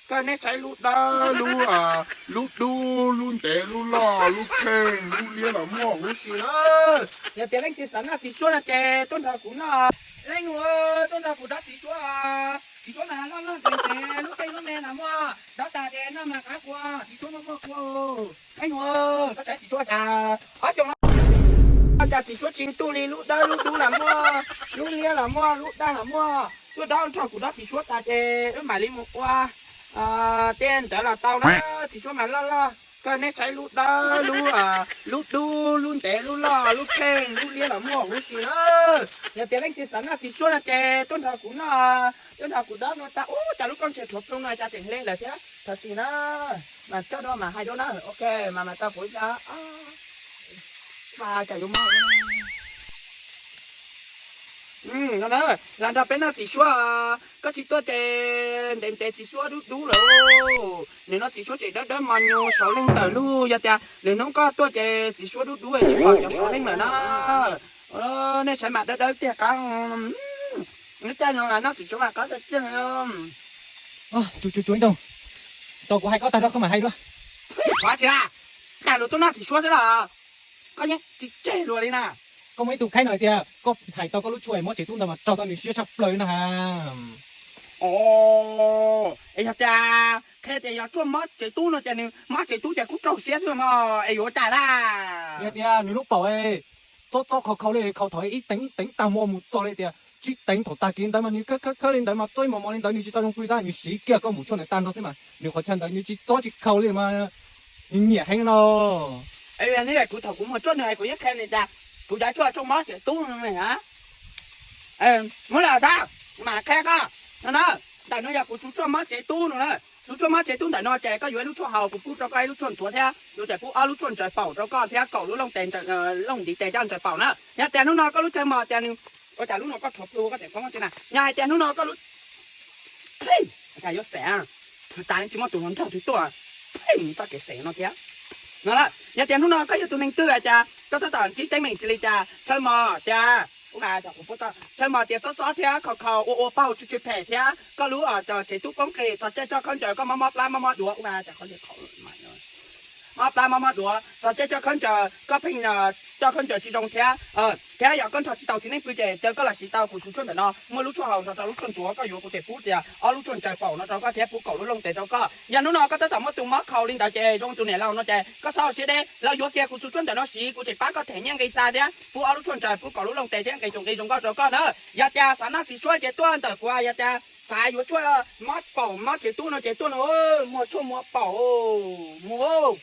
Koj neb saib lub dawb, lub, lub dub, lub ntev, lub loj, lub kheej, lub liab los muaj huv si na. Yog tias leej twg xav noj txiv suab no ces tuaj nrog kuv noj. Leej nus, tuaj nrog kuv dob txiv suab. Txiv suab mas loj loj ntev ntev, lub kheej lub me los muaj, dob tas ces noj mas qab kua, txiv suab muaj muaj kua. Leej nus, koj saib txiv suab cas ob xyoos no cas txiv suab tsis ntuj li, lub dawb lub dub los muaj, lub liab los muaj, lub daj los muaj. Tuaj dob nrog kuv dob txiv suab tas ces wb mam li mus ua tej ntawd los tau na. Txiv suab mas loj loj, koj neb saib lub dawb, lub, lub dub, lub ntev, lub loj, lub kheej, lub liab los muaj huv si na. Yog tias leej twg xav noj txiv suab no ces tuaj nrog kuv noj, tuaj nrog kuv dob no tas ub, cas lub koj ntsia rhuav ploog no cas tseem hle lawm thiab. Thov txim na, mas coj dua mas hais dua na, ok, mas mas tau kuv ib mas cas yuav mob no na, los nrog peb noj txiv suab. Koj tsis tuaj ces ntev ntev txiv suab dub dub lawm. Nim no txiv suab tseem dawb dawb mos nyuj saud leej lawm lauj. Yog tias lwm hnub koj tuaj ces txiv suab dub dub tsis pom cov saud leej lawm na. Nej saib mas dawb dawb tiag qab. Neb caij no noj txiv suab mas qab tiag tiag. Tsuav tsuav ib nroog, tau kuv hais koj tag nrho koj mam hais dua. Tsis, cas luag tuaj noj txiv suab xwb los koj yeej tsis tseg luag li na. Koj muaj ib tug khaib no tias koj hais tau koj lub tshuaj mob tsev tub ntawd mas raug tau nws siab tshaj plaws na ha. Es yog tias qhia tias yog tshuaj mob tsev tub no ces nws mob tsev tub ces kuj raug siab xwb mog, es yuav ua cas na? Yog tias nws lub paum txob txob khau khau li khau thov ib teev teev tag muaj mus txog li tias tsib teev thaum tag kis ntawd mas nws khawb khawb li ntawd mas txob ib mos mos li ntawd nws tsis tau zoo pw tab, nws siv kiag koj mus tshuaj ntawd tag nrho xwb mas nws qhov chaw ntawd nws tsis txob tsis khau li mas nws nyiam heev no. Neb, kuv thaum kuv muag tshuaj nws hais kuv yeej qhia nws tias kuv cov tshuaj tshuaj mob tsev tub no na. Muab los tag, mam qhia koj no na. Ntawm no yog kuv xu tshuaj mob tsev tub no na. Xu tshuaj mob tsev tub ntawm no ces koj yuav ib lub tshuaj haus, kuv pub rau koj ib lub tshuaj ntxuav thiab yuav tsum pub ob lub tshuaj ntsaws paum rau koj thiab kaum lub looj tes, looj ntiv tes coj ntsaws paum na. Yog tias hnub no koj lub chaw mos tias nws, ua cas lub no koj rhuav plhu koj tseem poob tsi na. Yog hais tias hnub no koj lub, cas yuav xeem, tas tsis muaj tus hluas nraug twg tuaj, txoj kev xeem no thiab. No, yog tias hnub no koj yog tus neeg twg hais tias koj tab tom ntsib teeb meem xws li cas chaw mos tias, chaw mos tias txob txob thiab khau khau ua ua paug tsw tsw phem thiab koj lub tsev tub poob qis, txog caij coj khaub ncaws koj mob mob plab mob mob duav, mob plab mob mob duav, txog caij coj khaub ncaws koj pheej coj khaub ncaws tsis zoo thiab, thiab yog koj nrog tsis tau txiv neej pw ces caw koj los siv tau kuv xu tshuaj ntawm no, muaj lub tshuaj haus nrog rau lub tshuaj ntxuav, koj yuav kuv tes pub tias ob lub tshuaj ntsaws paum no rau koj thiab pub kaum lub looj tes rau koj. Yog hnub no koj tab tom muaj tus mob khaus li ntawd ces zoo tus niam laus no ces koj txhob ua siab deb, lawv yuav kiag kuv xu tshuaj ntawm no siv, kuv tseem pab koj them nyiaj nqi xa thiab pub ob lub tshuaj ntsaws pub kaum lub looj tes thiab nqi txuas nqi zoo nkauj rau koj na. Yog tias xav noj txiv suab ces tuaj ntawm kuv, yog tias xav yuav tshuaj mob paum mob tsev tub no ces tuaj no, muaj tshuaj muaj paum, mus.